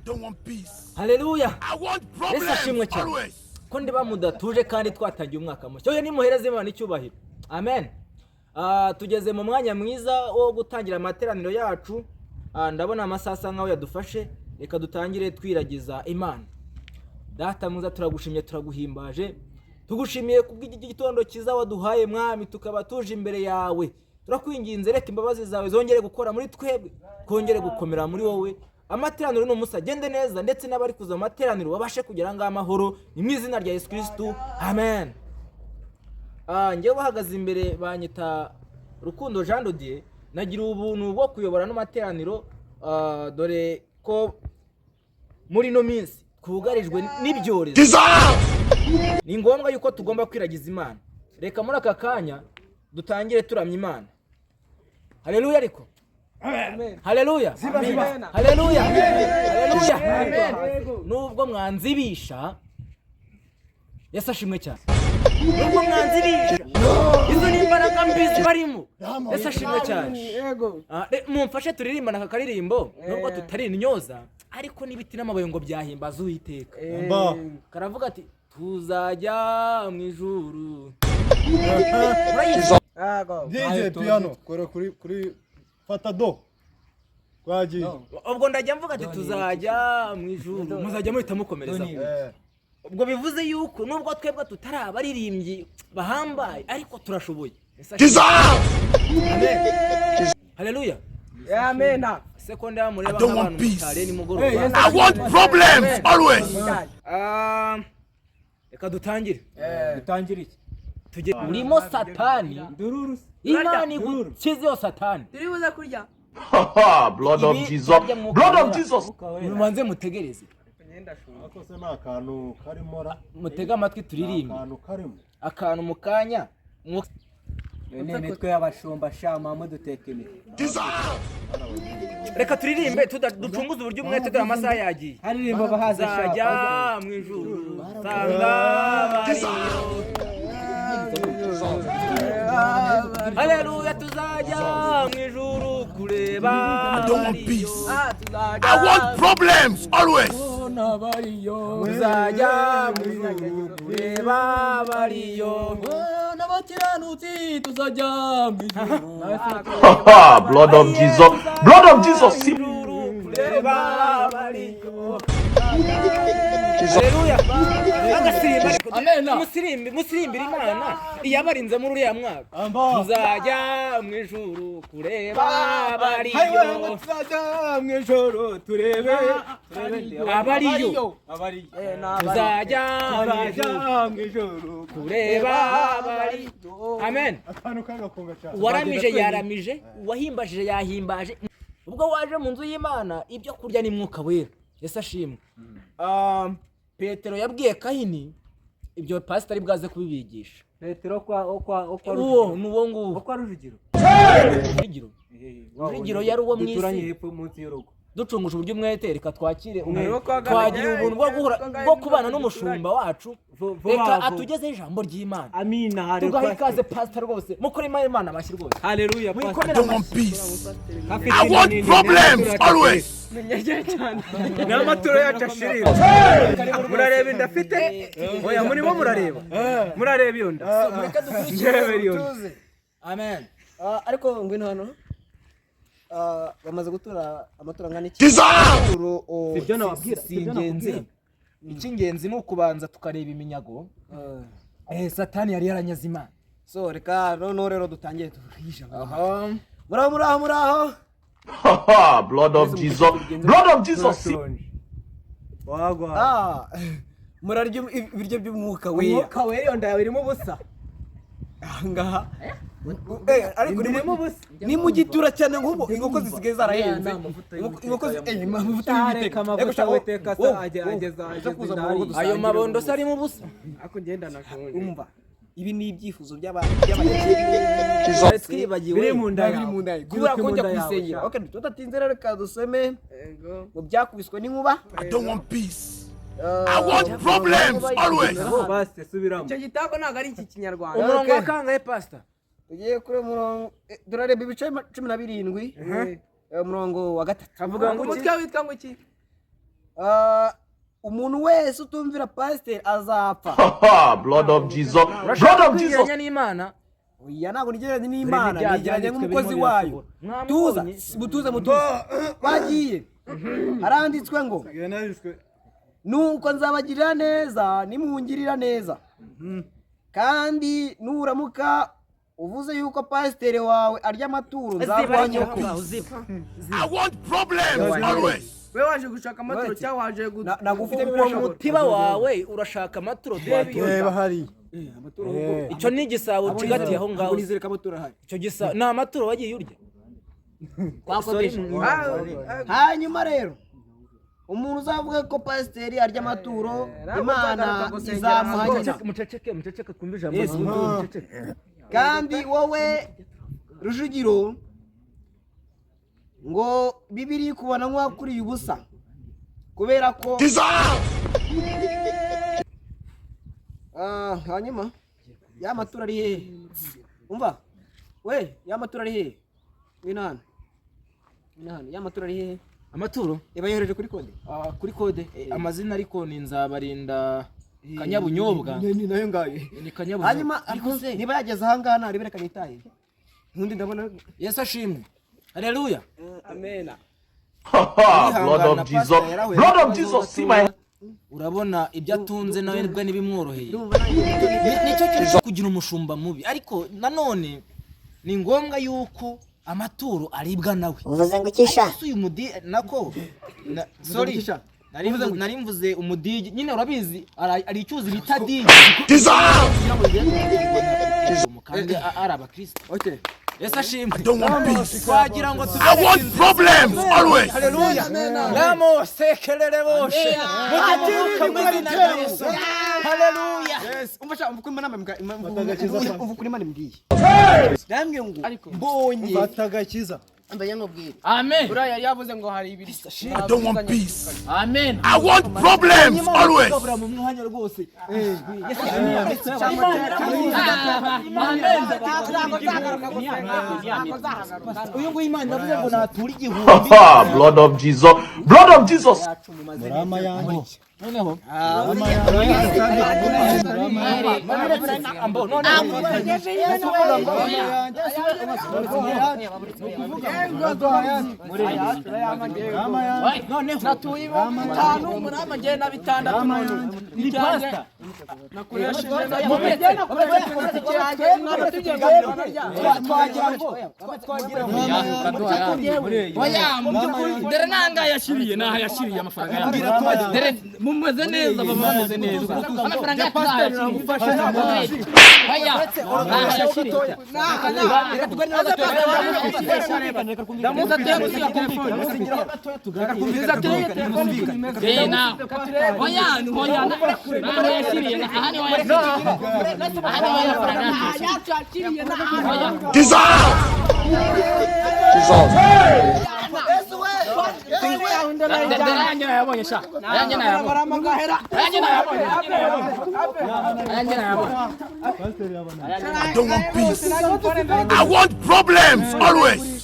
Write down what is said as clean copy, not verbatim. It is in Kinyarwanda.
Don't want peace. Haleluya! I want Yesu ashimwe problems cyane. always. Ko ndiba mudatuje kandi twatangiye umwaka mushya. Oya, nimuhereze Imana icyubahiro. Amen. Tugeze mu mwanya mwiza wo gutangira amateraniro yacu. Ndabona amasaha asa nkaho yadufashe. Reka dutangire twiragiza Imana. Data mwiza, turagushimye, turaguhimbaje, tugushimiye kubw'iki gitondo cyiza waduhaye, Mwami, tukaba tuje imbere yawe. Turakwinginze, reka imbabazi zawe zongere gukora muri twebwe, twongere gukomera muri wowe. Amateraniro ni umunsi agende neza, ndetse n'abari kuza mu materaniro babashe kugera ngaho amahoro. Ni mu izina rya Yesu Kirisitu, amen. Njyewe bahagaze imbere banyita Rukundo Jean Dodier. Nagira ubuntu bwo kuyobora n'amateraniro, dore ko muri ino minsi twugarijwe n'ibyorezo. Ni ngombwa yuko tugomba kwiragiza Imana. Reka muri aka kanya dutangire turamya Imana. Haleluya! Ariko haleluya, haleluya, haleluya! Nubwo mwanzibisha, Yesu ashimwe cyane. Nubwo mwanzibisha, izo ni imbaraga mbi zibarimo. Yesu ashimwe cyane. Mumfashe turirimbana aka karirimbo, nubwo tutari intyoza, ariko n'ibiti n'amabuye ngo byahimbaza Uwiteka. Karavuga ati: "Tuzajya mu ijuru." Murayizi? DJ piano, kora kuri fata do, twagiye. Ubwo ndajya mvuga ati: "Tuzajya mu ijuru," muzajya muhita mukomereza. Ubwo bivuze yuko nubwo twebwe tutari abaririmbyi bahambaye, ariko turashoboye. Haleluya! Amena. Sekonda mureba I don't want nk'abantu peace. mutariye nimugoroba. I want problems always. Reka dutangire. Dutangire iki? Tujye urimo Satani. Ndururu. Imana igukize iyo Satani. Turi buze kurya. Blood of Ibi Jesus. byarya Mwuka Blood of Wera. Jesus. Mubanze mutegereze. Ako se ni akantu karimo ra? Mutege amatwi turirimbe. Akantu karimo. Akantu mu kanya. Ni imitwe y'abashumba sha, muduteka imitwe. Reka turirimbe, ducunguze uburyo umwete, dore amasaha yagiye. Haririmbo bahaze sha. Tuzajya mu ijuru sanga bariyo. Haleluya! Tuzajya mu ijuru kureba I don't want abariyo. peace. I want problems always. Tuzajya mu ijuru kureba abariyo. N'abakiranutsi tuzajya mu ijuru. Blood of Jesus. Blood of Jesus. See Ijuru kureba abariyo. Haleluya! Agasirimba ariko. Musirimbe, musirimbire Imana iyabarinze muri uriya mwaka. Tuzajya mu ijuru kureba abariyo. Tuzajya mu ijuru turebe Abariyo. Abariyo. Tuzajya mu Tuzajya ijuru mu ijuru kureba abariyo. Amen. Akantu k'agakunga cyane. Uwaramije yaramije, uwahimbajije yahimbaje. Ubwo waje mu nzu y'Imana, ibyo kurya ni Mwuka Wera. Yesu ashimwe. Petero yabwiye Kahini ibyo, pasitari bwaze kubibigisha. Petero kwa Uwo ni uwo nguwo. Kwa Rujugiro. Rujugiro. Rujugiro yari uwo mu isi. Duturanye hepfo munsi y'urugo. Ducunguje uburyo umwete, reka twakire. Hariho kwa Twagira ubuntu bwo guhura, bwo kubana n'umushumba wacu. Vuba Reka vuba. atugezeho ijambo ry'Imana. Amina, haleluya. Tugaha ikaze pasita rwose. Mukore Imana amashyi rwose. Haleluya. Mwikomere I don't want amashyi. peace. I want problems always. Ni amaturo yacu ashirira. Murareba inda afite? Oya, murimo murareba, murareba iyo nda? Mureke dukurikire. Ndebera iyo nda. Amen. Ariko ngwino hano. Bamaze gutura amaturo angana iki? Sibyo nababwira. Si ingenzi. Icy'ingenzi ni ukubanza tukareba iminyago Satani yari yaranyaze Imana. So reka noneho rero dutangire tuvugisha. Aha. Muraho, muraho, muraho! Blood of Jesus. Blood of Jesus. See Wagwa. Murarya ibiryo by'Umwuka Wera. Umwuka Wera, iyo nda yawe irimo ubusa. Ahangaha ariko Irimo ubusa. ni mu gitura cyane. Nk'ubu inkoko zisigaye zarahenze. Inkoko amavuta Reka y'Uwiteka. amavuta Ego sha, y'Uwiteka se wowe, ageza wowe, ageza uza kuza mu inda rugo hariya. Ayo dusangire mabondo rwose. se arimo ubusa? Ariko ngenda nashonje. Umva, ibi ni ibyifuzo by'abakire. Twibagiwe. Biri mu nda Biri yawe. mu nda yawe kubera ko Biri mu njya nda yawe, kwisengera. sha. Okay, tudatinze rero, reka dusome Ego. mu Byakubiswe n'Inkuba. I don't want peace. I want problems always. Basi subiramo. Icyo gitabo ntabwo ari iki Kinyarwanda. Umurongo wa kangahe, pasita? Tugiye kuri umurongo, turareba ibice 17, umurongo wa 3. Avuga ngo iki? Umutwe witwa ngo iki? Umuntu wese utumvira pasiteri azapfa. Blood of Jesus. Urashaka Blood of Jesus. kwigereranya n'Imana? Oya, ntabwo nigereranya n'Imana, Dore n'ibyaha nigereranya byanditswe nk'umukozi birimo wayo. birasohora. Tuza, Mwamubonye? mutuze, mutuze. Bagiye, haranditswe ngo: "Nuko nzabagirira neza nimungirira neza." Kandi nuramuka uvuze yuko pasiteri wawe arya amaturo, nzaguha nyoko. I want problems always. We waje gushaka amaturo cyangwa waje Ntabwo ufite Uwo mutiba wawe urashaka amaturo twatura. Reba hariya. Icyo ni igisabo ucigatiye aho ngaho. Nizere ko amaturo ahari. Icyo gisabo ni amaturo wagiye urya. Sorry. Hanyuma rero, umuntu uzavuga ko pasiteri arya amaturo, Imana izamuha nyina. Muceceke, muceceke, twumve ijambo ry'Imana, muceceke. Kandi wowe Rujugiro, ngo Bibiri kubona nk'uwakuriye ubusa kubera ko hanyuma ya maturo ari hehe? Umva we, ya maturo ari hehe? Ngwino hano, ngwino hano. Ya maturo ari hehe? Amaturo? Iba yohereje kuri kode. Kuri kode amazina ariko ni Nzabarinda Kanyabunyobwa. Ni nayo ngayo. Ni Kanyabunyobwa. Hanyuma ariko niba yageze ahangaha ntarebere kanyitaye nkundi ndabona. Yesu ashimwe, haleluya. Amena. Blood of Jesus. Blood of Jesus. See my Urabona ibyo atunze nawe bwe ntibimworoheye. Ndumva nanjye. Nicyo kintu cyo kugira umushumba mubi, ariko nanone ni ngombwa yuko amaturo aribwa nawe. Uvuze ngo iki sha? Ariko si uyu mudi nako sorry, nari mvuze umudigi nyine, urabizi ari icyuzi bita digi kugira ngo bigere kandi ari abakristo. Okay. Yesu ashimwe. Don't want peace. Twagira ngo I want problems always. Haleluya, ramo sekerere boshe mujye mu izina rya Yesu, haleluya. Yes, umva sha, umva uko Imana umva uko Imana imbwiye. Ndambwiye ngo mbonye Fata agakiza. Mbanye nkubwire. Amen. Uriya yari yavuze ngo hari ibiri. I don't want peace. Amen. I want problems always. Kabura mu mwanya rwose. Uyu nguyu Imana iravuze ngo natura 1000. Blood of Jesus. Blood of Jesus. Murama yanjye. Noneho Murama ambo noneho yanjye. Noneho Natuye 5,000 murama ngiye na 6 none ni pastor. Nakoresheje Twagira ngo Oya, mu by'ukuri dore nanga yashiriye naha yashiriye amafaranga yacu. Dore mumeze neza, baba bameze neza. Amafaranga yacu naha yashiriye. Oya, naha yashiriye. Eh, na. Oya, oya, naha yashiriye, aha niho yashiriye. Aha niho amafaranga yacu yashiriye. Oya. Jesus. Dore ayanjye nayabonye sha. Ayanjye nayabonye. Ayanjye nayabonye. Ayanjye nayabonye. I don't want peace. I want problems always.